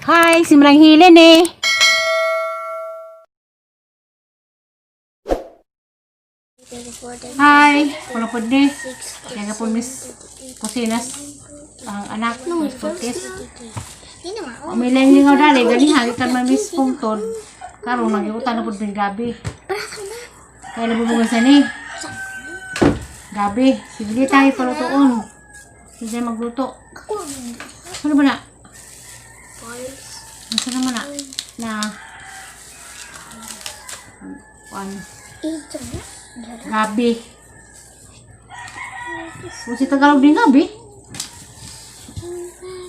Hi, si Manang Hilen eh. Hi, wala po ni. Kaya nga po miss Kusinas ang anak, Miss Cortez. May lang nga dali, gani ha, ikan man miss Pungtod. Karon nagyutan na po din gabi. Kaya nabubugan sa ni. Gabi, sige tayo palutoon. Sige magluto. Ano ba na? Nasa naman na? Na. Kuan. Gabi. Kung si Tagalog din gabi.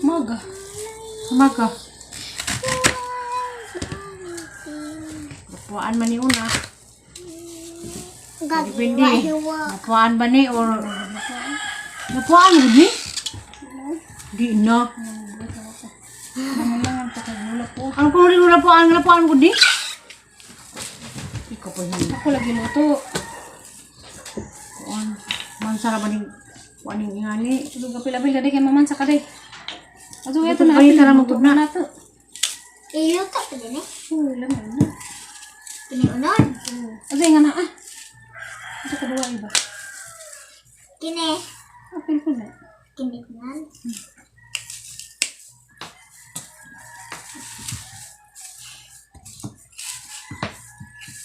Maga. Umaga. Napuaan man ni una. Depende. Napuaan ba ni or... Napuaan mo ni? Di na. Mangulangan pa kay gula po. Ang kuno rin napuaan, napuaan mo di? Ikaw po hindi. Ako lagi luto. Kuan. Mansara ba ni... Kuan ni ngani? Tulog ka pila-pila di kay mamansa ka day. Ato ito na Ay, apil tara, luto magod na. na to. Iluto pa din eh. Oh, lamay na. Piniunon. Ato nga na ah. Ito ka duwa iba. Kini. Apil ko na. Kinignan.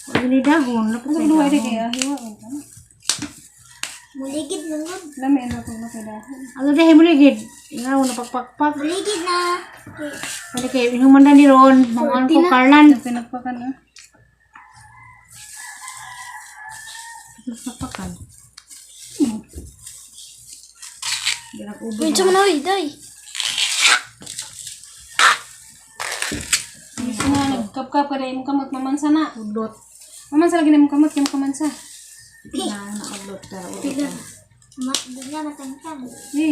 Kuan ni dahon. Ato ka duwa di kay hiwa ka na. Muligid nungod. Lamay na to na kay dahon. Ano dahil mo ligid? Ingaw na pakpakpak. Muligid na. Kali kayo, inuman na ni Ron. Mga ano ko, Carlan. Pinagpakan ah. Napakpakan. Ginag-ubo. Medyo man oy, day. Gusto nga nagkapkap ka day imong kamot mamansa na. Udlot. Mamansa lagi na imong kamot kay mo kamansa. Na, naudlot. Tara, udlot. Pila. Ma, di na matangkang. Di.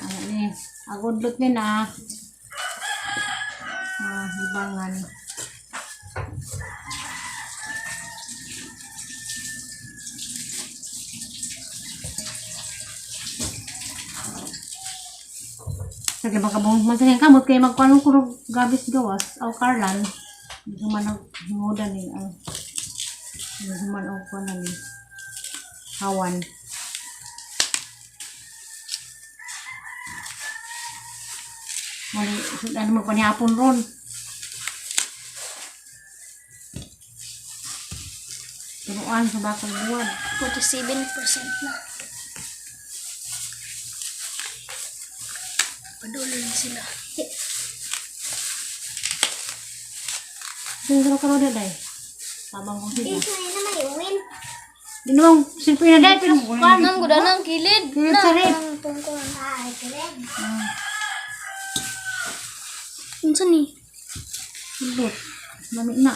Ano ni? Ang udlot ni na. Ah, hibangan. Sige, baka masakit kamot kay magkuanong kurog gabis gawas aw karlan. Hindi man ang hingudan ni ang hindi man ang kuanan ni hawan. Mali, ano mo panihapon ron. Turuan sa bakang buwan. 47% na. Padulo na sila. Sino ka ron day? Tabang ko sila. Ito na may uwin. Di naman, silpi na day, pero kuan. Nang guda nang kilid. Kilid sa rep. Ay, kilid. Unsa ni? Sundot. Lami na.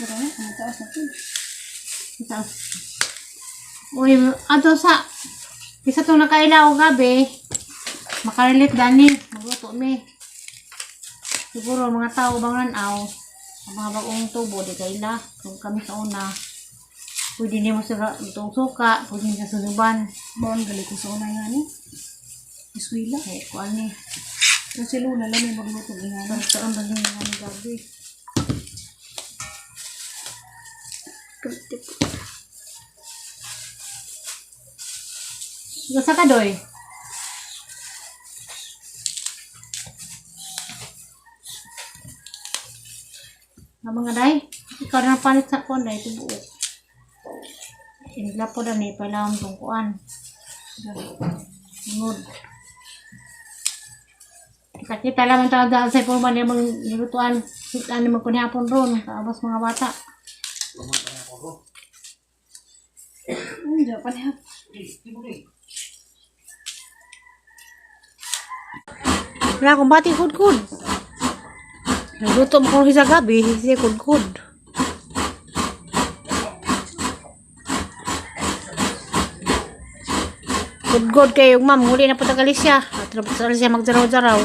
Pero na, ang taas na to. Itaas. Uy, ato sa isa tong nakaila o gabi, makarelate dani, magluto mi. Siguro mga tao bang nanaw, ang mga bagong tubo, di kaila. Kung kami sa una, pwede niyo mo sila lutong suka, pwede niyo sa sunuban. Baon gali ko sa unay nga ni. Iswila. Eh, kuan ni. Pero si Lula lamay magluto nga. Pero saan ba niyo nga ni gabi? Gasa ka, Doy? Ang mga day, ikaw na palit sa kuan day, ito buo. Inla po na ni, pailangan tong kuan. Ngod. Kita-kita lang ang tawag sa ipon man yung nilutuan. Ano mo kunihapon ron, kaabos mga bata. Hindi pa niya. Wala akong bati, kudkud. Nagluto mo kung sa gabi, siya kudkud. Kudkud kayo, ma'am. Huli na po taga Alicia. At na po sa Alicia magdaraw-daraw.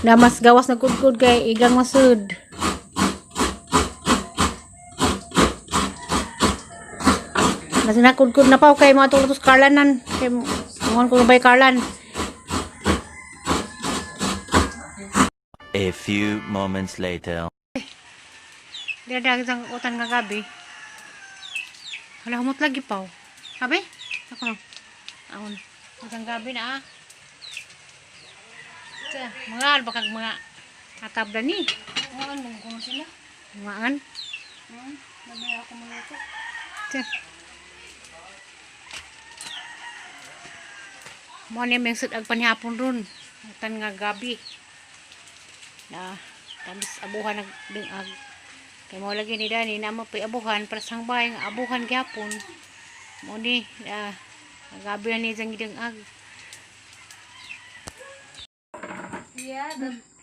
Na mas gawas na kudkod kay igang masud. Mas nakudkod na pa kay mga tulog sa Karlanan. Kay ngon ko bay Karlan. A few moments later. Dira isang utan nga gabi. Wala humot lagi pa. Sabi? Ako no. Aon. Isang gabi na ah. Tsa, mga baka mga atabla ni. Ano mo sila? Maan. Nabaya ako maluto. Tsa. Mo ni meng sud ag panihapon ron. Utan nga gabi. Na tamis abuhan nag dingag. Kay mo lagi ni Dani na mo abuhan para sang bay nga abuhan gyapon. Mo ni na gabi na ni sang gidingag. Yeah,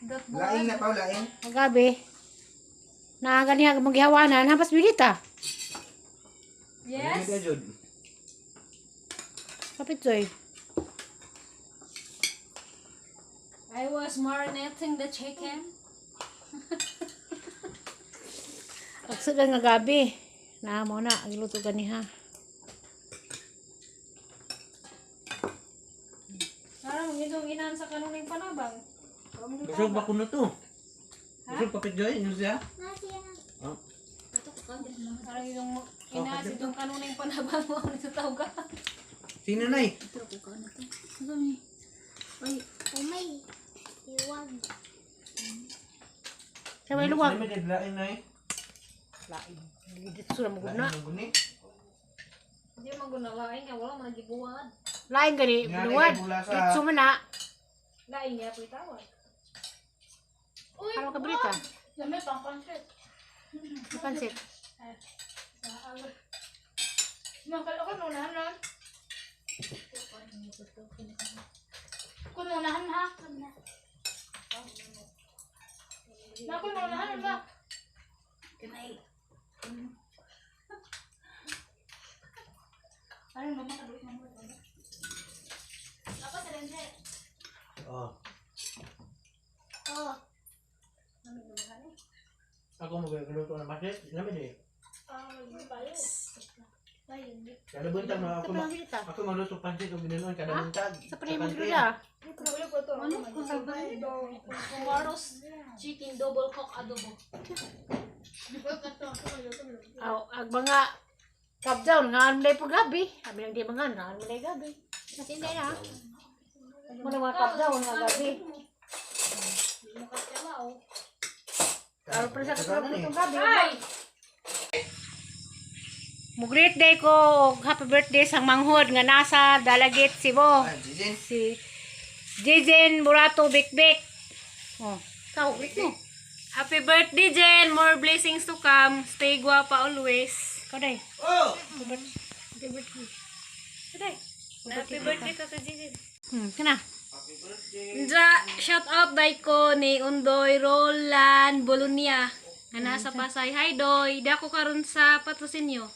that Laing na pa, laing. Ang gabi. Na ganiha magihawanan hampas bilita. Yes. Hindi ka, Jud. Kapit joy. I was marinating the chicken. Pagsud nga gabi. Na mo na ang giluto ganiha. Parang itong inahan sa kanuning panabang. Busog ba ko na to? Busog kapit Joy, yun siya? Oh. Parang itong inahan sa itong kanuning panabang mo ang natawag ka. Sino na eh? Uy, umay. Iwag. Sa may luwag. Limited laing na eh. Lain. Dito na mo na. Laing na guni. Hindi mo gunalain nga wala man nagibuwad. Lain gani Nga, luwad. bula sa- Dito man na. Lain nga po itawad. Ano ka brita? Dami pang concert. Pansit. Makal ako nunahan na. Kununahan ha. Nakununahan ba? Oh. Oh. Ako magluto ng pasit. Lamig eh. Kada buntag na ako ako magluto pansit og ginanon kada buntag. Sa primo gruda. Ano? Kumaros chicken double cook adobo. Aw, ag mga top down nga ano po gabi. Abi nang di mga nga ano gabi. Kasi hindi na. Mga mga top down nga gabi. Araw pa sa katulog itong gabi. Ay! Mo-great day ko og happy birthday sang manghod nga nasa Dalagit, Cebu. Ah, Jijin. Si Jijen Burato Bikbik. Oh, ikaw greet mo. Happy birthday, Jen! More blessings to come. Stay guwapa always. Ikaw day. Oh! Happy birthday. Ikaw day. Happy birthday to Jen. Kana. Nja, shout out day ko ni Undoy Roland Bolonia nga nasa Pasay. Hi Doy, dako karon sa patrosinyo.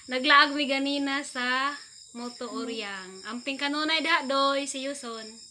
Naglaag mi ganina sa Moto Oriang. Amping kanunay da Doy, see you soon.